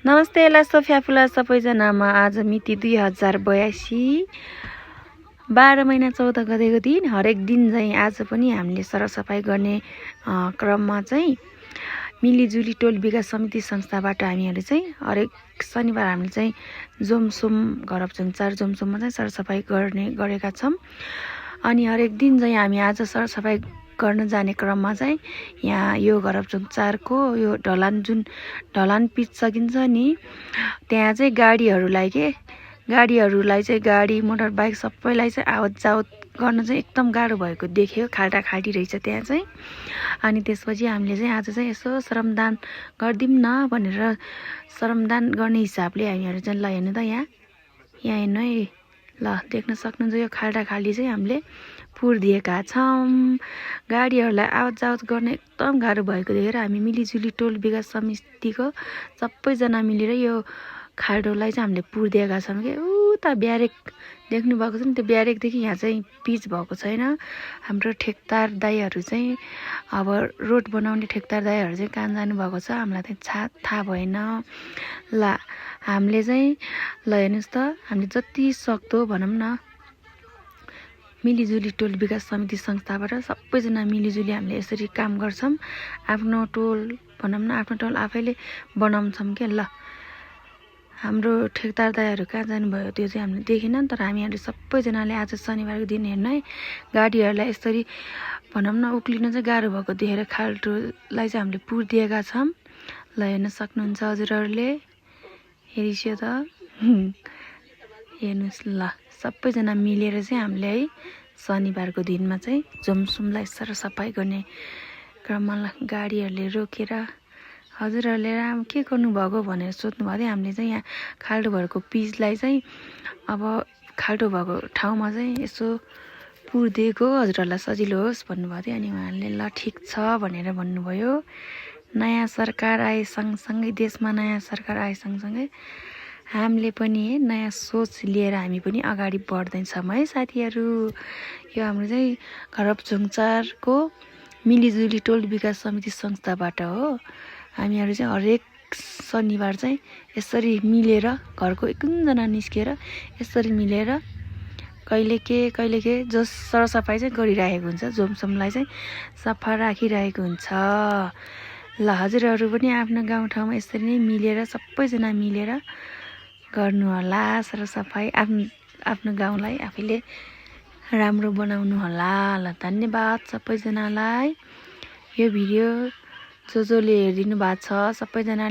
नमस्ते लासो फ्याफुला सबैजनामा। आज मिति 2082 12 महिना 14 गतेको दिन हरेक दिन चाहिँ आज पनि हामीले सरसफाई गर्ने क्रममा चाहिँ मिलिजुली टोल विकास समिति संस्थाबाट हामीहरू चाहिँ हरेक शनिबार हामीले चाहिँ जोमसोम घरपचङचार जोमसोममा चाहिँ सरसफाई गरेका छौँ। अनि हरेक दिन चाहिँ हामी आज सरसफाई गर्न जाने क्रममा चाहिँ यहाँ यो घरपचङचारको यो ढलान पिच सकिन्छ नि, त्यहाँ चाहिँ गाडीहरूलाई चाहिँ गाडी मोटर बाइक सबैलाई चाहिँ आवत जावत गर्न चाहिँ एकदम गाह्रो भएको देख्यो। खाल्टा खाल्टी रहेछ त्यहाँ चाहिँ। अनि त्यसपछि हामीले चाहिँ आज चाहिँ यसो श्रमदान गरिदिउँ न भनेर श्रमदान गर्ने हिसाबले हामीहरू चाहिँ ल हेर्नु त यहाँ हेर्नु है, ल देख्न सक्नुहुन्छ यो खाल्टा खाल्टी चाहिँ हामीले पुरिदिएका छौँ। गाडीहरूलाई आवत जावत गर्न एकदम गाह्रो भएको देखेर हामी मिलिजुली टोल विकास समितिको सबैजना मिलेर यो खाल्डोलाई चाहिँ हामीले पुरिदिएका छौँ कि उता ब्यारेक देख्नुभएको छ नि, त्यो ब्यारेकदेखि यहाँ चाहिँ पिच भएको छैन। हाम्रो ठेकदार दाइहरू चाहिँ अब रोड बनाउने ठेकदार दाइहरू चाहिँ कहाँ जानुभएको छ हामीलाई चाहिँ थाहा भएन। ल हामीले चाहिँ ल हेर्नुहोस् त, हामीले जति सक्दो भनौँ न मिलिजुली टोल विकास समिति संस्थाबाट सबैजना मिलिजुली हामीले यसरी काम गर्छौँ। आफ्नो टोल भनौँ न, आफ्नो टोल आफैले बनाउँछौँ क्या। ल हाम्रो ठेकदार दाइहरू कहाँ जानुभयो त्यो चाहिँ हामीले देखेन, तर हामीहरू सबैजनाले आज शनिबारको दिन हेर्नु है, गाडीहरूलाई यसरी भनौँ न उक्लिन चाहिँ गाह्रो भएको देखेर खाल्टोलाई चाहिँ हामीले पुरिदिएका छौँ। ल हेर्न सक्नुहुन्छ हजुरहरूले, हेरिस्यो त हेर्नुहोस्। ल सबैजना मिलेर चाहिँ हामीले है शनिबारको दिनमा चाहिँ जोमसोमलाई सरसफाई गर्ने क्रममा गाडीहरूले रोकेर हजुरहरूले के गर्नुभएको भनेर सोध्नुभएको थियो। हामीले चाहिँ यहाँ खाल्डो भएको पिचलाई चाहिँ अब खाल्डो भएको ठाउँमा चाहिँ यसो पुरिदिएको हजुरहरूलाई सजिलो होस् भन्नुभएको थियो। अनि उहाँहरूले ल ठिक छ भनेर भन्नुभयो। नयाँ सरकार आए सँगसँगै, देशमा नयाँ सरकार आए सँगसँगै हामीले पनि नयाँ सोच लिएर हामी पनि अगाडि बढ्दैछौँ है साथीहरू। यो हाम्रो चाहिँ घरपचङचारको मिलिजुली टोल विकास समिति संस्थाबाट हो। हामीहरू चाहिँ हरेक शनिबार चाहिँ यसरी मिलेर घरको एकजना निस्केर यसरी मिलेर कहिले के जो सरसफाइ चाहिँ गरिरहेको हुन्छ, जोमसोमलाई चाहिँ सफा राखिरहेको हुन्छ। ल हजुरहरू पनि आफ्नो गाउँठाउँमा यसरी नै मिलेर सबैजना मिलेर गर्नु होला सरसफाइ, आफ्नो गाउँलाई आफैले राम्रो बनाउनु होला। ल धन्यवाद सबैजनालाई। यो भिडियो जसले हेरिदिनु भएको छ सबैजना